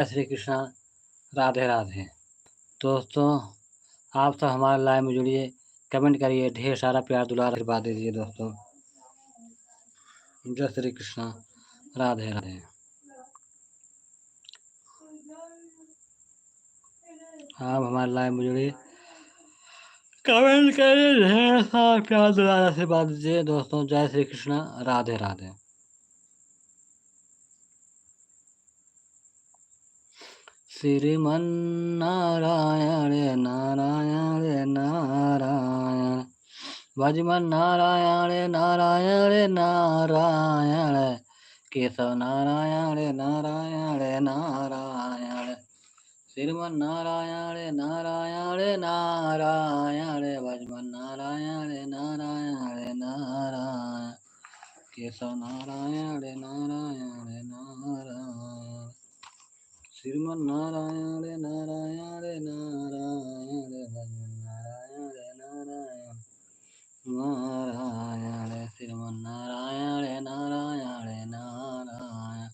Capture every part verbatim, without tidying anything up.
जय श्री कृष्णा, राधे राधे। दोस्तों, आप सब हमारे live में जुड़िए, comment करिए, ढेर सारा प्यार दुलार आशीर्वाद दीजिए दोस्तों। जय श्री कृष्णा, राधे राधे। आप हमारे live में जुड़िए, comment करिए, ढेर सारा प्यार दुलार आशीर्वाद दीजिए दोस्तों। जय श्री कृष्णा, राधे राधे। श्रीमन नारायण नारायण नारायण, भजमन नारायण नारायण नारायण, केशव नारायण नारायण नारायण, श्रीमन नारायण नारायण नारायण, भजमन नारायण नारायण नारायण, केशव नारायण नारायण नारायण, श्रीमन नारायण नारायण नारायण, भजमन नारायण नारायण नारायण, श्रीमन नारायण नारायण नारायण,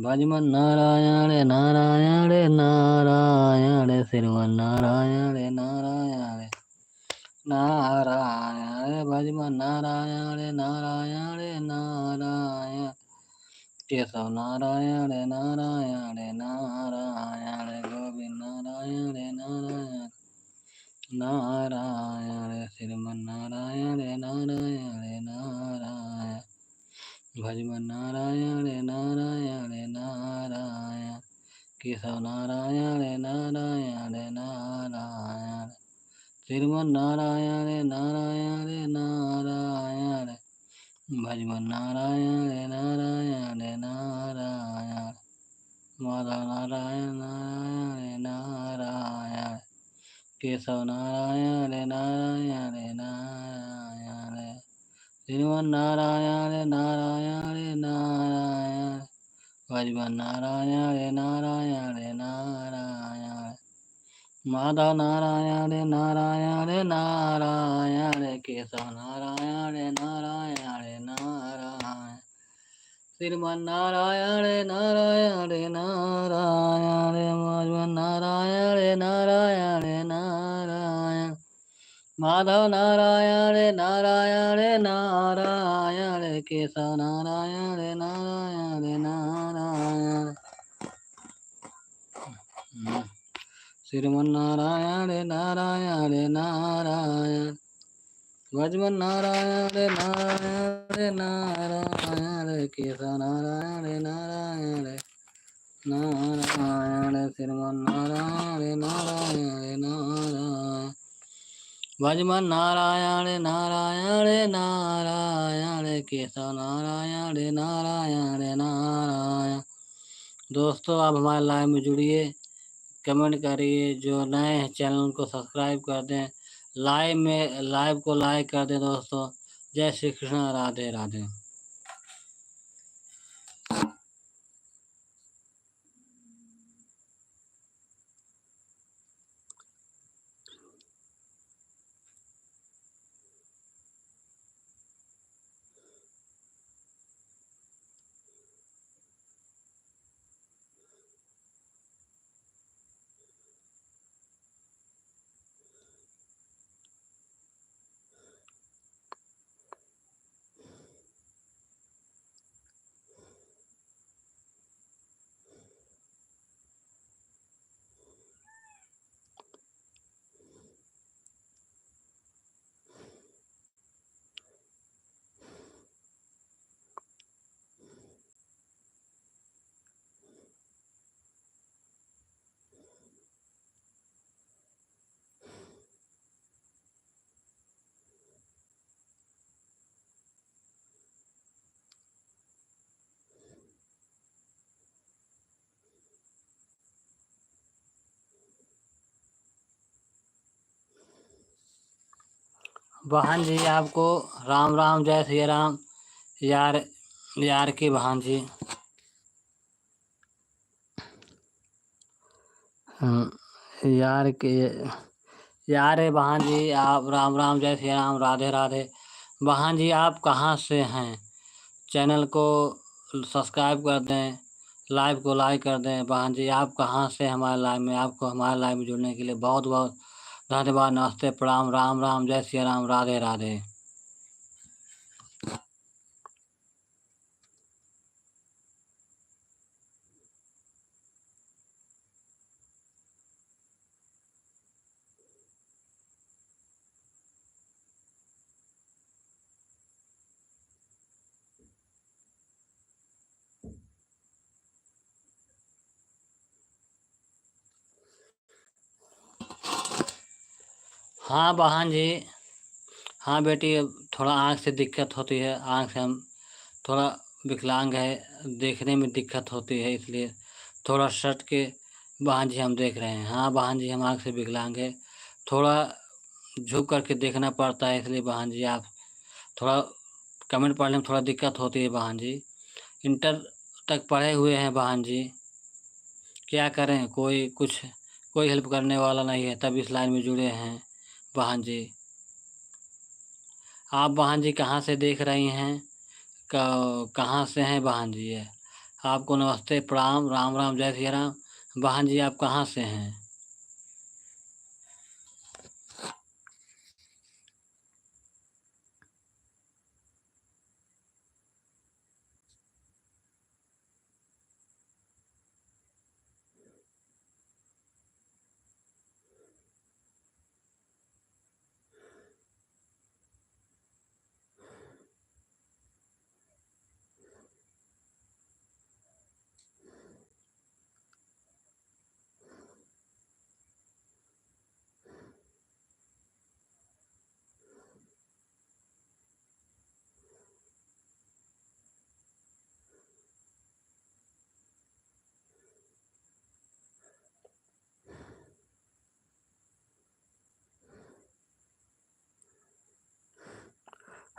भजमन नारायण नारायण नारायण, श्रीमन नारायण नारायण नारायण, भजमन नारायण नारायण नारायण, केशव नारायण नारायण नारायण, गोविंद नारायण नारायण नारायण, श्रीमन नारायण नारायण नारायण, भजमन नारायण नारायण नारायण, केशव नारायण नारायण नारायण, श्रीमन नारायण नारायण नारायण, भजमन नारायण नारायण नारायण, माधव नारायण नारायण नारायण, केशव नारायण नारायण नारायण, श्रीमन नारायण नारायण नारायण, भजमन नारायण नारायण नारायण, माधव नारायण नारायण नारायण, केशव नारायण नारायण नारायण, श्रीमन नारायण नारायण नारायण, भजमन नारायण नारायण नारायण, माधव नारायण नारायण नारायण, केशव नारायण नारायण नारायण, श्रीमन नारायण नारायण नारायण, भजमन नारायण नारायण नारायण, केशव नारायण नारायण नारायण, श्रीमन नारायण नारायण नारायण, भजमन नारायण नारायण नारायण, केशव नारायण नारायण नारायण। दोस्तों, आप हमारे live में जुड़िए, comment करिए, जो नए हैं channel को subscribe कर दें, live में, live को like कर दें दोस्तों। जय श्री कृष्णा, राधे राधे। बहन जी, आपको राम राम, जय सिया राम। यार, यार की बहन जी। हम्म, यार के, यार है बहन जी, आप राम राम, जय सिया राम, राधे राधे। बहन जी, आप कहाँ से हैं? Channel को subscribe कर दें, live को like कर दें। बहन जी, आप कहाँ से हमारे live में, आपको हमारे live में जुड़ने के लिए बहुत बहुत धन्यवाद। नमस्ते, प्रणाम, राम राम, जय सिया राम, राधे राधे। हाँ बहन जी, हाँ बेटी, अब थोड़ा आँख से दिक्कत होती है, आँख से हम थोड़ा विकलांग है, देखने में दिक्कत होती है, इसलिए थोड़ा सट के बहन जी हम देख रहे हैं। हाँ बहन जी, हम आँख से विकलांग है, थोड़ा झुक करके देखना पड़ता है, इसलिए बहन जी आप थोड़ा comment पढ़ने में थोड़ा दिक्कत होती है बहन जी। Inter तक पढ़े हुए हैं बहन जी, क्या करें, कोई कुछ, कोई help करने वाला नहीं है, तब इस line में जुड़े हैं बहन जी। आप बहन जी कहाँ से देख रही हैं, क-, कहाँ से हैं बहन जी ये? आपको नमस्ते, प्रणाम, राम राम, जय सिया राम। बहन जी आप कहाँ से हैं?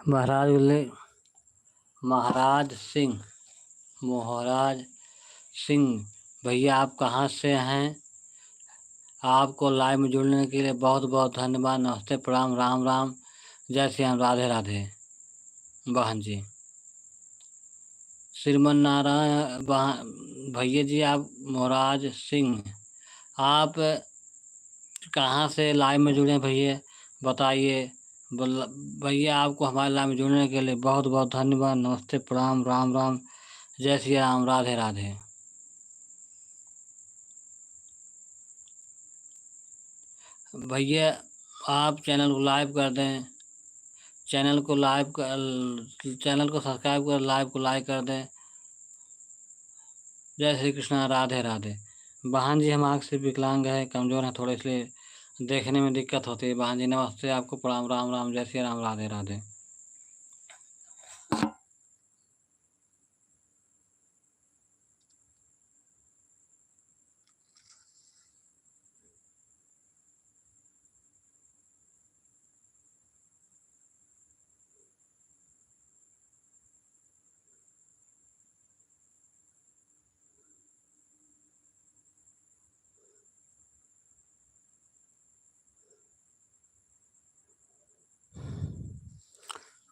महाराज बोले, महाराज सिंह, महाराज सिंह, भैया आप कहाँ से हैं? आपको live में जुड़ने के लिए बहुत बहुत धन्यवाद। नमस्ते, प्रणाम, राम राम, जय श्री राम, राधे राधे बहन जी। श्रीमन नारायण बह-, भैया जी आप, महाराज सिंह, आप कहाँ से live में जुड़े हैं भैया, बताइए। बोल-, भैया आपको हमारे live में जुड़ने के लिए बहुत बहुत धन्यवाद। नमस्ते, प्रणाम, राम राम, जय श्री राम, राधे राधे। भैया आप channel को live कर दें, channel को live कर, channel को subscribe कर, live को like कर दें। जय श्री कृष्णा, राधे राधे। बहन जी हम आँख से विकलांग हैं, कमजोर हैं थोड़े, इसलिए देखने में दिक्कत होती है। बहन जी नमस्ते, आपको प्रणाम, राम राम, जय श्री राम, राधे राधे।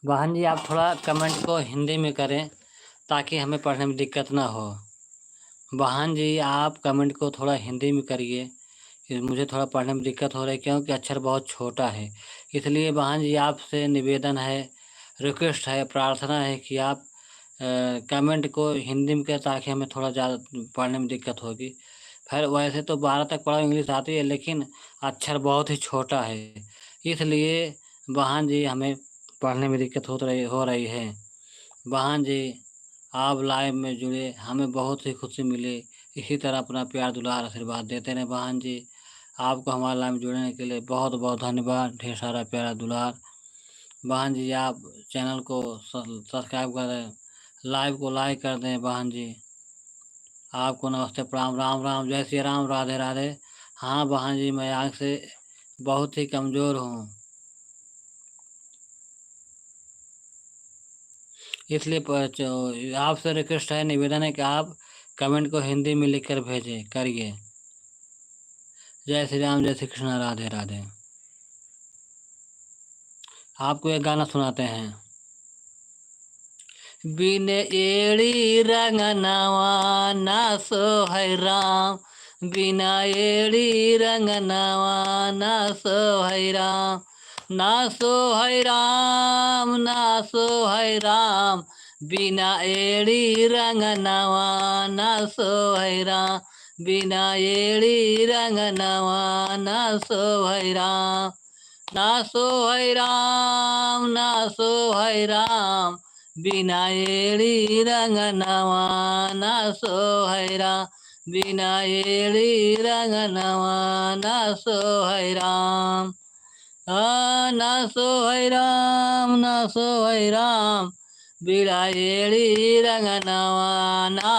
बहन जी, आप थोड़ा comment को हिंदी में करें, ताकि हमें पढ़ने में दिक्कत ना हो। बहन जी, आप comment को थोड़ा हिंदी में करिए, कि मुझे थोड़ा पढ़ने में दिक्कत हो रही है, क्योंकि अक्षर बहुत छोटा है। इसलिए बहन जी, आपसे निवेदन है, request है, प्रार्थना है कि आप, अ, comment को हिंदी में करें, ताकि हमें थोड़ा ज़्यादा पढ़ने में दिक्कत होगी। खैर, वैसे तो बारह तक पढ़ा, English आती है, लेकिन अक्षर बहुत ही छोटा है, इसलिए बहन जी, हमें पढ़ने में दिक्कत हो रही, हो रही है। बहन जी, आप live में जुड़े, हमें बहुत ही खुशी मिली। इसी तरह अपना प्यार, दुलार, आशीर्वाद देते रहें बहन जी। आपको हमारे live में जुड़ने के लिए बहुत बहुत धन्यवाद, ढेर सारा प्यारा दुलार। बहन जी, आप channel को स-, subscribe करें, live को like कर दें बहन जी। आपको नमस्ते, प्रणाम, राम राम, जय श्री राम, राधे राधे। हाँ बहन जी, मैं आँख से बहुत ही कमजोर हूँ, इसलिए प-, च-, आपसे request है, निवेदन है कि आप comment को हिंदी में लिखकर भेजें, करिए। जय श्री राम, जय श्री कृष्णा, राधे राधे। आपको एक गाना सुनाते हैं। बिन एड़ी रंगनवा ना सोहै राम, बिन एड़ी रंगनवा ना सोहै राम, ना सोहै राम, ना सोहै राम, बिन एड़ी रंगनवा ना सोहै राम, बिन एड़ी रंगनवा ना सोहै राम। ना सोहै राम, ना सोहै राम, बिन एड़ी रंगनवा ना सोहै राम, बिन एड़ी रंगनवा ना सोहै राम। आ, ना सोहै राम, ना सोहै राम, बिन एड़ी रंगनवा ना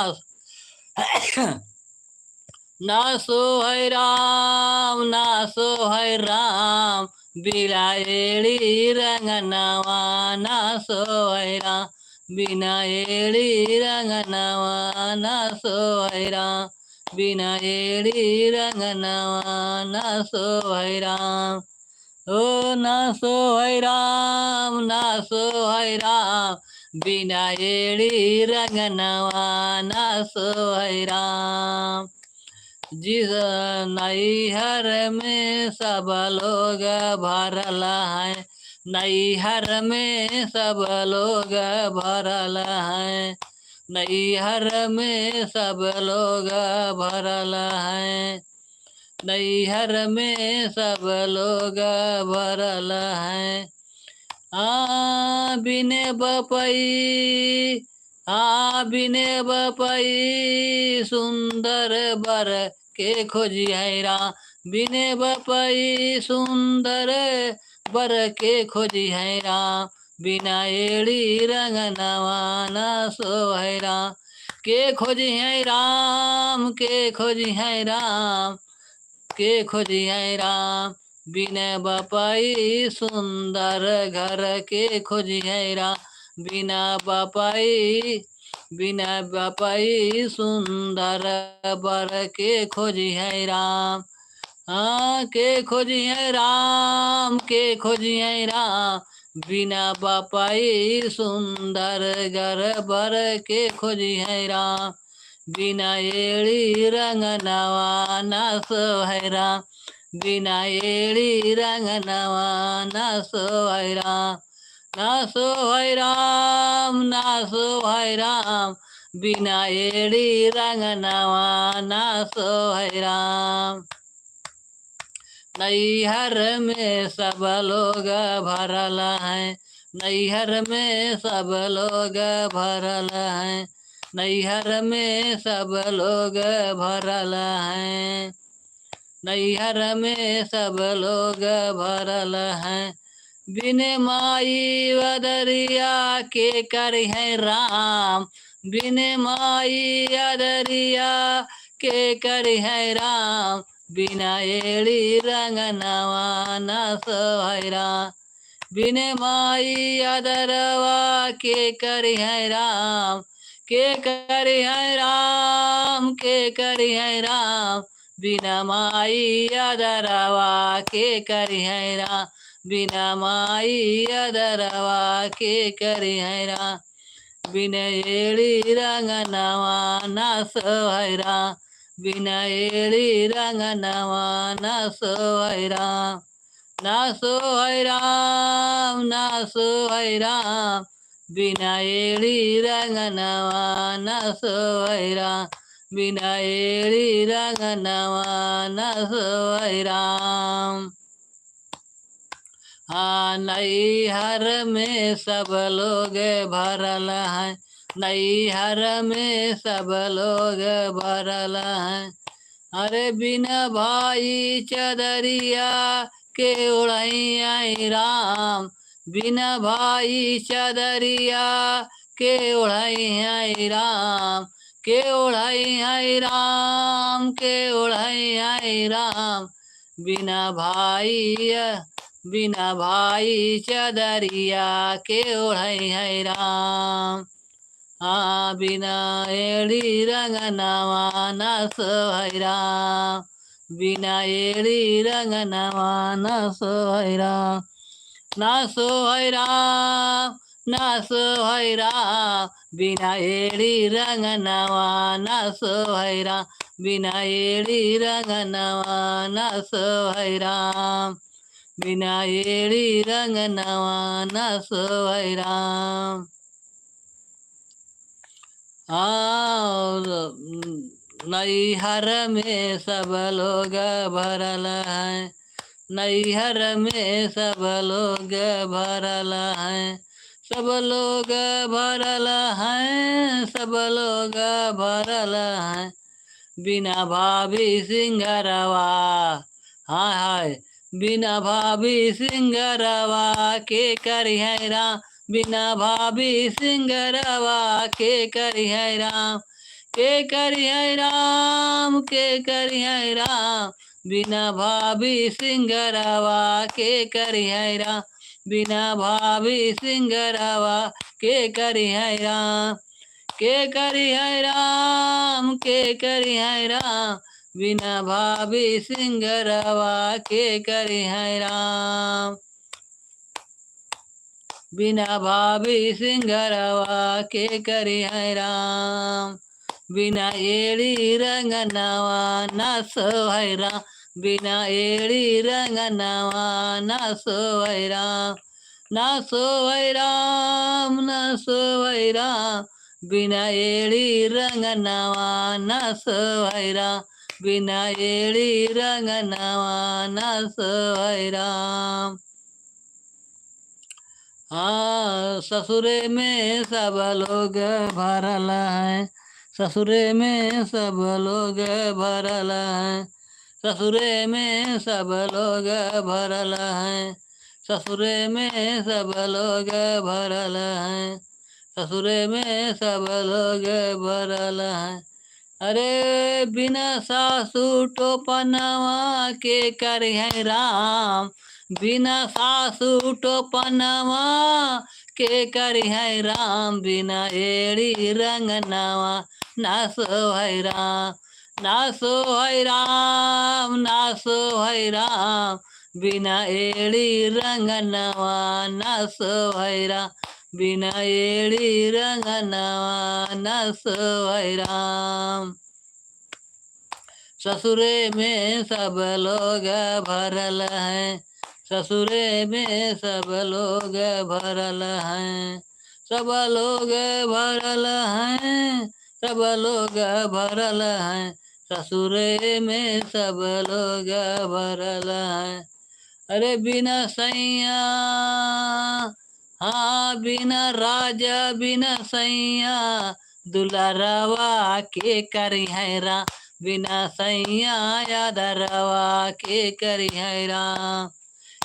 ना सोहै राम, ना सोहै राम, बिन एड़ी रंगनवा ना सोहै राम, बिन एड़ी रंगनवा ना सोहै राम, बिन एड़ी रंगनवा ना सोहै राम। ओ ना सोहै राम, ना सोहै राम, बिन एड़ी रंगनवा ना सोहै राम। जिस नैहर में सब लोग भरल है, नैहर में सब लोग भरल है, नैहर में सब लोग भरल है, नैहर में सब लोग भरल है। आ बिन बपई, आ बिन बपई सुंदर बर के खोजिहै राम, बिन बपई सुंदर बर के खोजिहै राम, बिन एड़ी रंगनवा ना सोहै राम। के खोजिहै राम, के खोजिहै राम, के खोजिहै राम, बिन बपई सुंदर घर के खोजिहै राम, बिन बपई, बिन बपई सुंदर बर के खोजिहै राम। हाँ, के खोजिहै राम, के खोजिहै राम, बिन बपई सुंदर घर बर के खोजिहै राम, बिन एड़ी रंगनवा ना सोहै राम, बिन एड़ी रंगनवा ना सोहै राम, ना सोहै राम, ना सोहै राम, बिन एड़ी रंगनवा ना सोहै राम। नैहर में सब लोग भरल है, नैहर में सब लोग भरल है, नैहर में सब लोग भरल है, नैहर में सब लोग भरल है। बिन माई अदरिया के करिहै राम, बिन माई अदरिया के करिहै राम, बिन एड़ी रंगनवा ना सोहै राम। बिन माई अदरवा के करिहै राम, के करिहै राम, के करिहै राम, बिन माई अदरवा के करिहै राम, बिन माई अदरवा के करिहै राम। बिन एड़ी रंगनवा ना सोहै राम, बिन एड़ी रंगनवा ना सोहै राम, ना सोहै राम, ना सोहै राम, बिन एड़ी रंगनवा ना सोहै राम, बिन एड़ी रंगनवा ना सोहै राम। हाँ, नैहर में सब लोग भरल है, नैहर में सब लोग भरल है। अरे बिन भाई चदरिया के ओढ़ै है राम, बिन भाई चदरिया के ओढ़ै है राम, के ओढ़ै है राम, के ओढ़ै है राम, बिन भाई, बिन भाई चदरिया के ओढ़ै है राम। हाँ, बिन एड़ी रंगनवा ना सोहै राम, बिन एड़ी रंगनवा ना सोहै राम, ना सोहै राम, ना सोहै राम, बिना एड़ी रंगनवा ना सोहै राम, बिना एड़ी रंगनवा ना सोहै राम, बिना एड़ी रंगनवा ना सोहै राम। और नैहर में सब लोग भरल है, नैहर में सब लोग भरल है, सब लोग भरल है, सब लोग भरल है। बिना भाभी सिंगरवा, हाँ, हाय, बिना भाभी सिंगरवा के करिहै राम, बिना भाभी सिंगरवा के करिहै राम, के करिहै राम, के करिहै राम, बिना भाभी सिंगरवा के करिहै राम, बिना भाभी सिंगरवा के करिहै राम, के करिहै राम, के करिहै राम, बिना भाभी सिंगरवा के करिहै राम, बिना भाभी सिंगरवा के करिहै राम, बिना एड़ी रंगनवा ना सोहै राम, बिना एड़ी रंगनवा ना सोहै राम, ना सोहै राम, ना सोहै राम, बिना एड़ी रंगनवा ना सोहै राम, बिना एड़ी रंगनवा ना सोहै राम। हाँ, ससुरे में सब लोग भरल है, ससुरे में सब लोग भरल है, ससुरे में सब लोग भरल है, ससुरे में सब लोग भरल है, ससुरे में सब लोग भरल है। अरे बिना सासु टोपनवा के करिहै राम, बिना सासु टोपनवा के करिहै राम, बिना एड़ी रंगनवा ना सोहै राम, ना सोहै राम, ना सोहै राम, बिना एड़ी रंगनवा ना सोहै राम, बिना एड़ी रंगनवा ना सोहै राम। ससुरे में सब लोग भरल है, ससुरे में सब लोग भरल है, सब लोग भरल है, सब लोग भरल है, ससुरे में सब लोग भरल है। अरे बिना सैया, हाँ, बिना राजा, बिना सैया, दुलारवा के करिहै राम, बिना सैया, यादरवा के करिहै राम,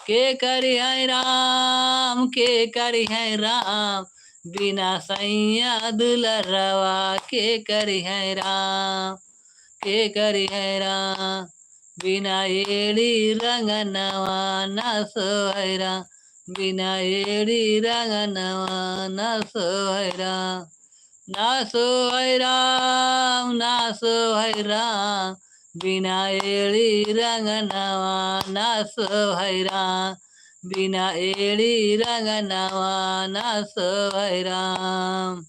के करिहै राम, के करिहै राम, बिना सैया, दुलारवा के करिहै राम, के करिहै राम। बिना एड़ी रंगनवा ना सोहै राम, बिना एड़ी रंगनवा ना सोहै राम, ना सोहै राम, ना सोहै राम, बिना एड़ी रंगनवा ना सोहै राम, बिना एड़ी रंगनवा ना सोहै राम।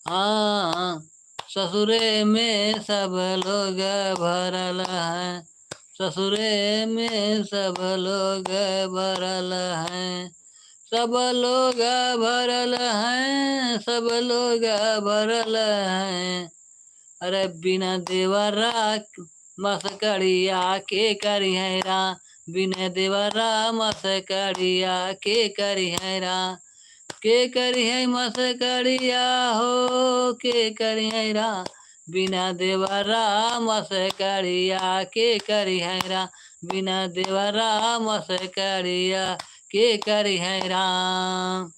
हाँ, ससुरे में सब लोग भरल है, ससुरे में सब लोग भरल है, सब लोग भरल है, सब लोग भरल है। अरे बिना देवरा मसकड़िया के करिहै राम, बिना देवरा मसकड़िया के करिहै राम, के करिहै मसकड़िया हो, के करिहै राम, बिना देवरा मसकड़िया के करिहै राम, बिना देवरा मसकड़िया के करिहै राम।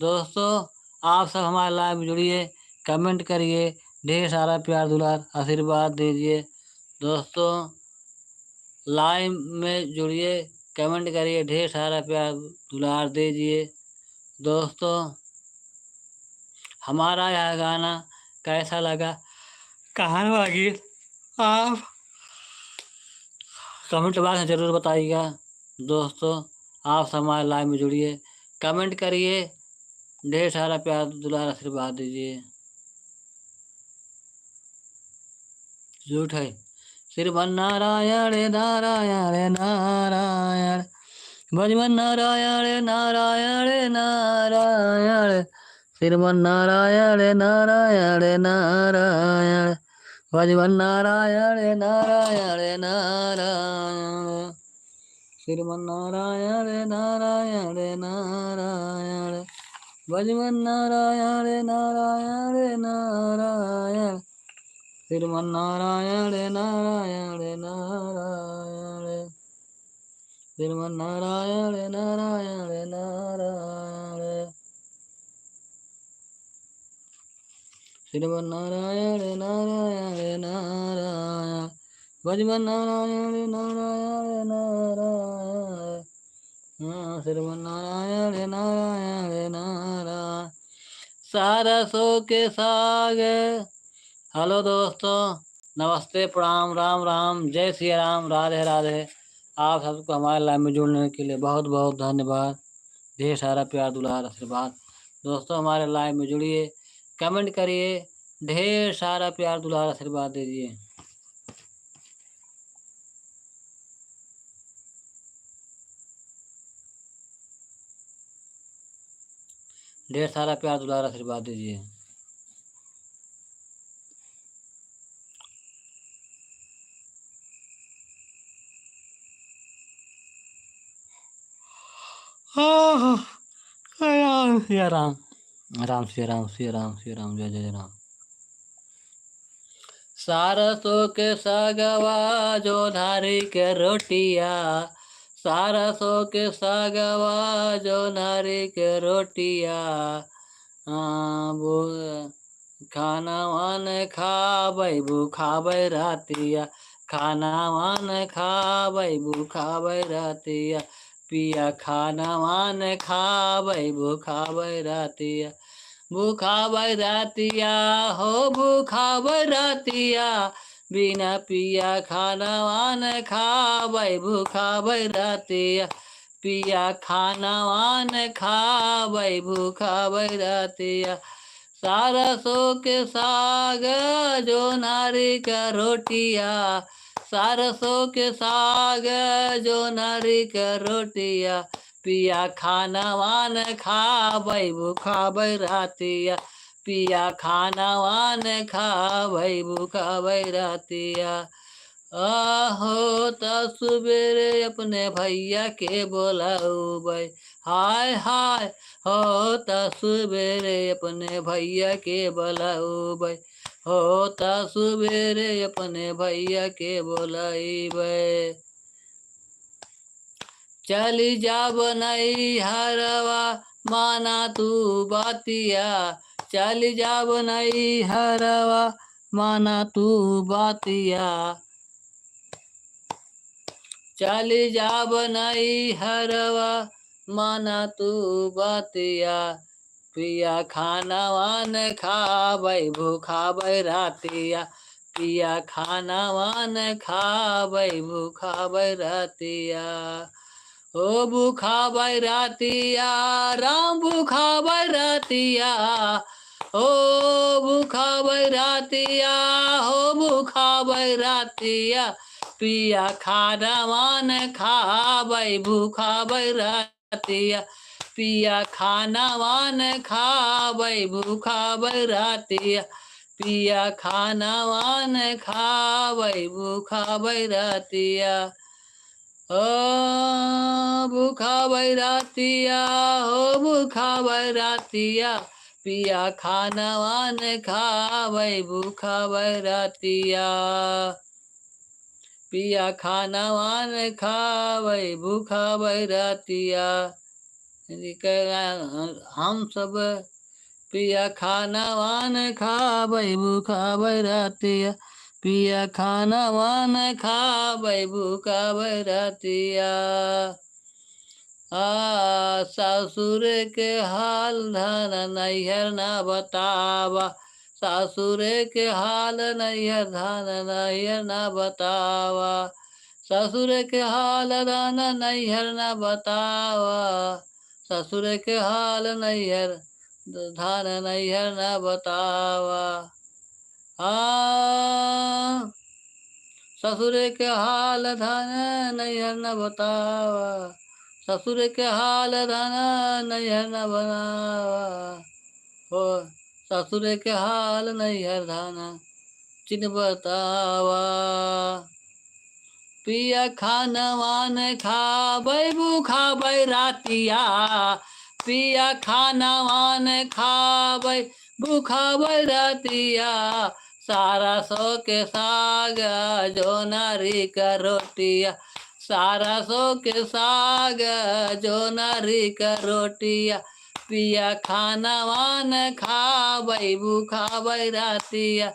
दोस्तों, आप सब हमारे live में जुड़िए, comment करिए, ढेर सारा प्यार, दुलार, आशीर्वाद दीजिए। दोस्तों, live में जुड़िए, comment करिए, ढेर सारा प्यार, दुलार दीजिए। दोस्तों, हमारा यह गाना कैसा लगा, कहाँ लगी, आप comment box में ज़रूर बताइएगा। दोस्तों, आप सब हमारे live में जुड़िए, comment करिए, ढेर सारा प्यार दुलार आशीर्वाद दीजिए। झूठ है। श्रीमन नारायण नारायण नारायण, भजमन नारायण नारायण नारायण, श्रीमन नारायण नारायण नारायण, भजमन नारायण नारायण नारायण। श्रीमन नारायण नारायण नारायण, भजमन नारायण नारायण नारायण, श्रीमन नारायण नारायण नारायण, श्रीमन नारायण नारायण नारायण, श्रीमन नारायण नारायण नारायण, भजमन नारायण नारायण नारायण, हाँ, श्रीमन नारायण नारायण नारायण। सरसों के साग। Hello दोस्तों, नमस्ते, प्रणाम, राम राम, जय सिया राम, राधे राधे। आप सबको हमारे live में जुड़ने के लिए बहुत बहुत धन्यवाद। ढेर सारा प्यार, दुलार, आशीर्वाद। दोस्तों, हमारे live में जुड़िए, comment करिए, ढेर सारा प्यार, दुलार, आशीर्वाद दीजिए। ढेर सारा प्यार, दुलार, आशीर्वाद दीजिए। आह, राम सिया राम, राम सिया राम, सिया राम, सिया राम, जय जय राम। सरसों के सागवा जोन्हारी के रोटिया, सरसों के सागवा जोन्हारी के रोटिया, हाँ, बो-, खानवा न खाबै भूखाबै रातिया, खानवा न खाबै भूखाबै रातिया, पिया खानवा न खाबै भूखाबै रातिया, भूखाबै रातिया हो भूखाबै रातिया, बिना पिया खानवा न खाबै भूखाबै रातिया, पिया खानवा न खाबै भूखाबै रातिया। सरसों के साग जोन्हारी के रोटिया, सरसों के साग जोन्हारी के रोटिया, पिया खानवा न खाबै भूखाबै रातिया, पिया खानवा न खाबै भूखाबै रातिया। आहो त सुबेरे अपने भैया के बोलाउबै, हाय हाय, हो त सुबेरे अपने भैया के बोलाउबै, हो त सुबेरे अपने भैया के बोलाइबै। चली जाब नैहरवा, माना तू बातिया, चली जाब नैहरवा, माना तू बातिया। चली जाब नैहरवा, माना तू बातिया। पिया खानवा न खाबै भूखाबै रातिया, पिया खानवा न खाबै भूखाबै रातिया। ओ भूखाबै रातिया, राम भूखाबै रातिया, ओ भूखाबै रातिया, हो भूखाबै रातिया, पिया खानवा न खाबै भूखाबै रातिया। रातिया, पिया खानवा न खाबै भूखाबै रातिया, पिया खानवा न खाबै भूखाबै रातिया। ओ भूखाबै रातिया, हो भूखाबै रातिया, पिया खानवा न खाबै भूखाबै रातिया। पिया खानवा न खाबै भूखाबै रातिया। हम सब पिया खानवा न खाबै भूखाबै रातिया, पिया खानवा न खाबै भूखाबै रातिया। आ, सासुर के हाल धन नैहर न बतावा, सासुर के हाल नैहर धन नैहर न बतावा, ससुर के हाल धन नैहर न बतावा, ससुर के हाल नैहर, धन नैहर न बतावा। आ, ससुर के हाल धन नैहर न बतावा, ससुर के हाल धन नैहर न बनावा। हो, ससुर के हाल नैहर धन चिन बतावा। पिया खानवान खाबै भूखाबै रातिया, पिया खानवान खाबै भूखाबै रातिया। सारा सो के साग जो नारी का रोटिया, सारा सो के साग जो नारी का रोटिया। पिया खानवान खाबै भूखाबै रातिया,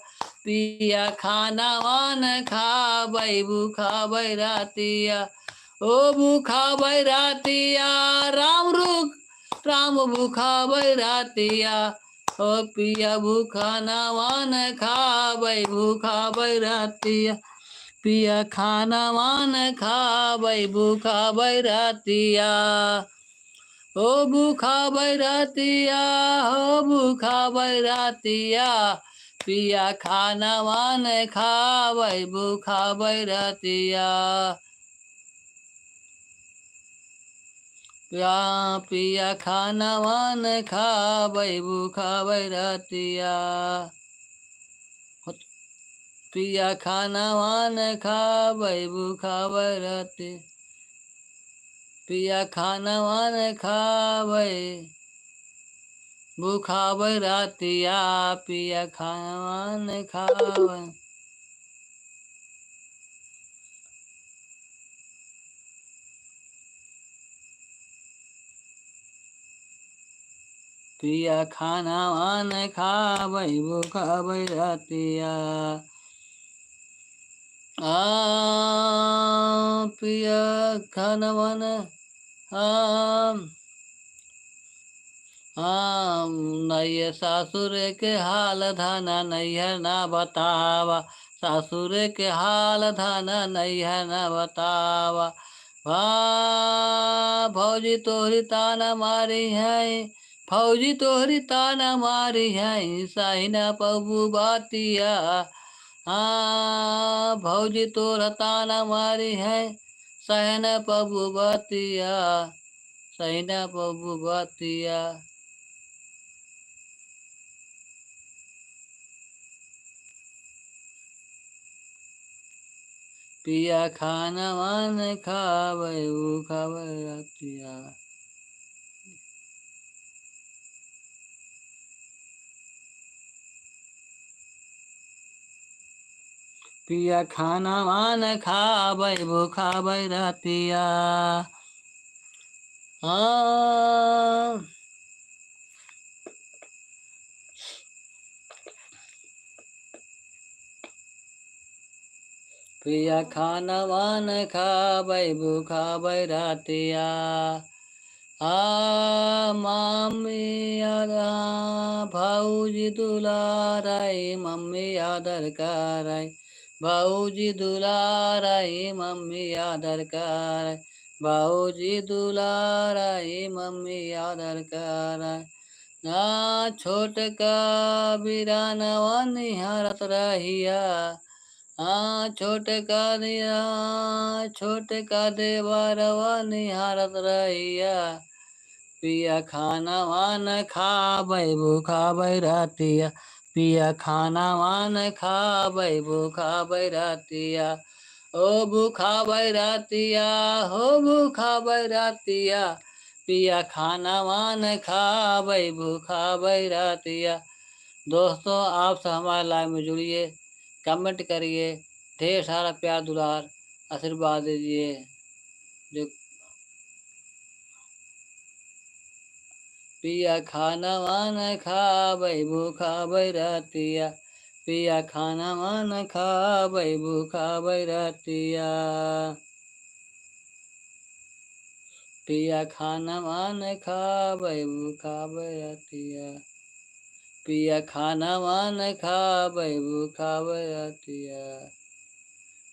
पिया खानवान खाबै भूखाबै रातिया। ओ भूखाबै रातिया, राम रुख, राम भूखाबै रातिया। ओ पिया भूखानवान खाबै भूखाबै रातिया, पिया खानवान खाबै भूखाबै रातिया। हो भूखाबै रातिया, हो भूखाबै रातिया, पिया खानवान खाबै भूखाबै रातिया। पिया, पिया खानवान खाबै भूखाबै रातिया। पिया खानवान खाबै भूखाबै राति, पिया खानवान खाबै भूखाबै रातिया, पिया खानवान खाबै। पिया खानवान खाबै भूखाबै रातिया। आ, पिया खानवान, आ, आ, नैया सासुर के हाल धन नैहर न बतावा, सासुर के हाल धन नैहर न बतावा। भा-, भौजी तोहरी ताना मारी है, भौजी तोहरी ताना मारी है, सही न पबू बातिया। हाँ, भौजी तोहरा ताना मारी है, सही न पबू बातिया, सही न पबू बातिया। पिया खानवान खाबै भूखाबै रातिया। पिया खानवान खाबै भूखाबै रातिया। हाँ। पिया खानवान खाबै भूखाबै रातिया। आ, मम्मी याद, आ, भौजी दुलारै, मम्मी आदर करै, भौजी दुलारै, मम्मी आदर करै, भौजी दुलारै, मम्मी आदर करै। ना छोटका बिरानवा निहारत रहिया, आ, छोटका दिया, छोटका देवरवा निहारत रहिया। पिया खानवान खाबै भूखाबै रातिया, पिया खानवान खाबै भूखाबै रातिया। ओ भूखाबै रातिया, हो भूखाबै रातिया, पिया खानवान खाबै भूखाबै रातिया। दोस्तों, आप सब हमारे live में जुड़िए, comment करिए, ढेर सारा प्यार दुलार आशीर्वाद दीजिए। जो पिया खानवान खाबै भूखाबै रातिया, पिया खानवान खाबै भूखाबै रातिया। पिया खानवान खाबै भूखाबै रातिया, पिया खानवान खाबै भूखाबै रातिया।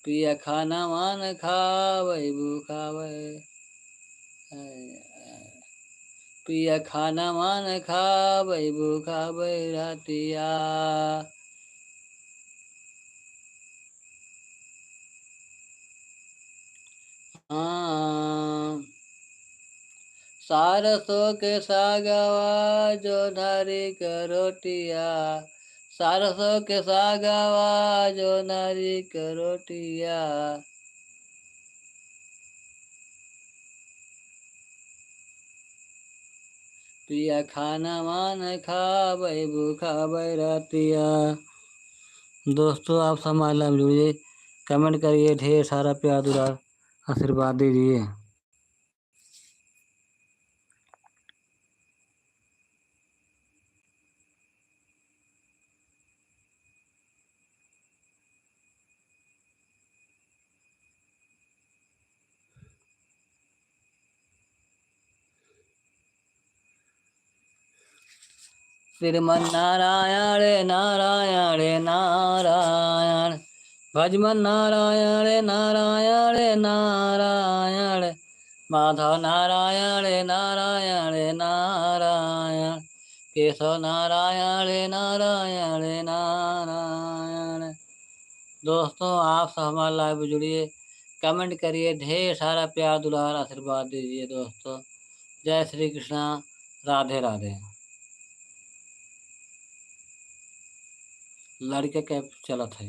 पिया खाना मान खाबै भूखाबै, पिया खाना मान खाबै भूखाबै रतिया। हाँ। सरसों के सागवा जो नारी के रोटिया, सरसों के सागवा जो नारी के रोटिया। पिया खाना मान खाबै भूखाबै रतिया। दोस्तों, आप सब हमारे लाइव जुड़िए, comment करिए, ढेर सारा प्यार दुलार आशीर्वाद दीजिए। श्रीमन नारायण नारायण नारायण, भजमन नारायण नारायण नारायण, माधव नारायण नारायण नारायण, केशव नारायण नारायण नारायण। दोस्तों, आप सब हमारे लाइव में जुड़िए, comment करिए, ढेर सारा प्यार दुलार आशीर्वाद दीजिए दोस्तों। जय श्री कृष्णा, राधे राधे। लड़के के चलत है।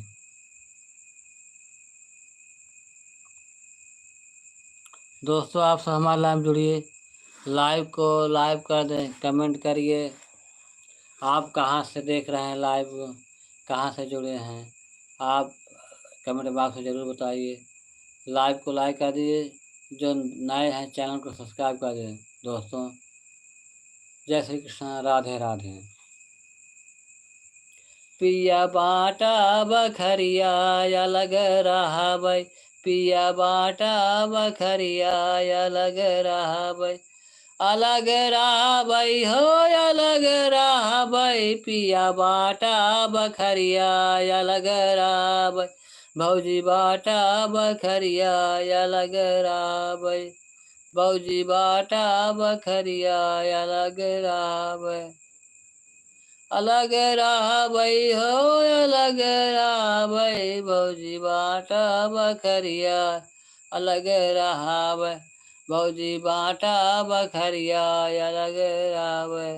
दोस्तों, आप सब हमारे लाइव जुड़िए, लाइव को लाइव कर दें, comment करिए। आप कहाँ से देख रहे हैं लाइव, कहाँ से जुड़े हैं, आप comment box में जरूर बताइए। लाइव को like कर दीजिए, जो नए हैं channel को subscribe कर दें दोस्तों। जय श्री कृष्णा, राधे राधे। पिया बाटा बखरिया अलग रहबै, पिया बाटा बखरिया अलग रहबै, अलग रहबै हो अलग रहबै, पिया बाटा बखरिया अलग रहबै, भौजी बाटा बखरिया अलग रहबै, भौजी बाटा बखरिया अलग रहबै। अलग रहबै हो, अलग रहबै, भौजी बाटा बखरिया, अलग रहबै, भौजी बाटा बखरिया, अलग रहबै,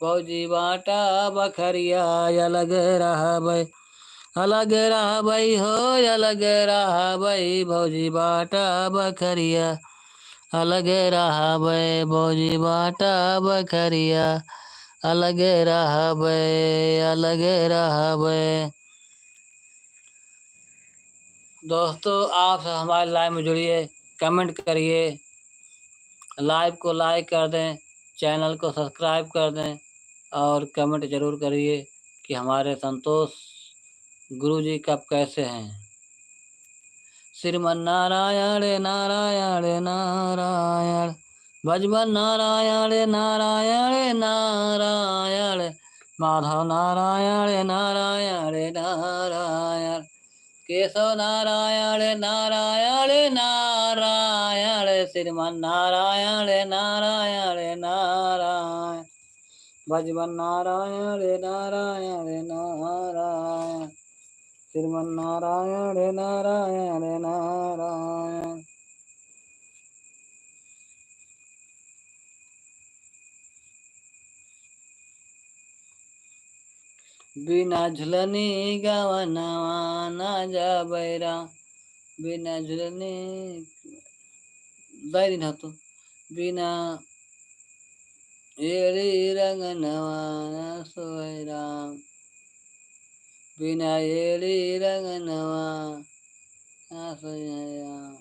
भौजी बाटा बखरिया, अलग रहबै, अलग रहबै हो, अलग रहबै, भौजी बाटा बखरिया, अलग रहबै, भौजी बाटा बखरिया, अलग रहबै, अलग रहबै। दोस्तों, आप सब हमारे लाइव में जुड़िए, comment करिए, लाइव को like कर दें, channel को subscribe कर दें और comment जरूर करिए कि हमारे संतोष गुरुजी कब कैसे हैं। श्रीमन नारायण, नारायण, नारायण। भजमन नारायण, नारायण, नारायण। माधव नारायण, नारायण, नारायण। केशव नारायण, नारायण, नारायण। श्रीमन नारायण, नारायण, नारायण। भजमन नारायण, नारायण, नारायण। श्रीमन नारायण, नारायण, नारायण। बिना झुलनी गवनवा ना जाबै राम, बिना झुलनी दाई दिन हतो, बिना एड़ी रंगनवा ना सोए राम, बिना एड़ी रंगनवा ना सोए राम।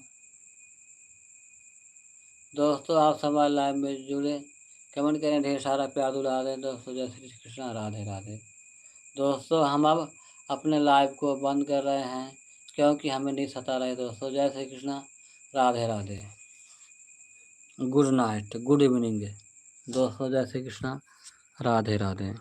दोस्तों, आप सब हमारे लाइव में जुड़े, comment करें, ढेर सारा प्यार दुलार दें दोस्तों। जय श्री कृष्णा, राधे राधे। दोस्तों, हम अब अपने लाइव को बंद कर रहे हैं क्योंकि हमें नींद सता रही दोस्तों। जय श्री कृष्णा, राधे राधे। Good night, good evening दोस्तों, जय श्री कृष्णा, राधे राधे।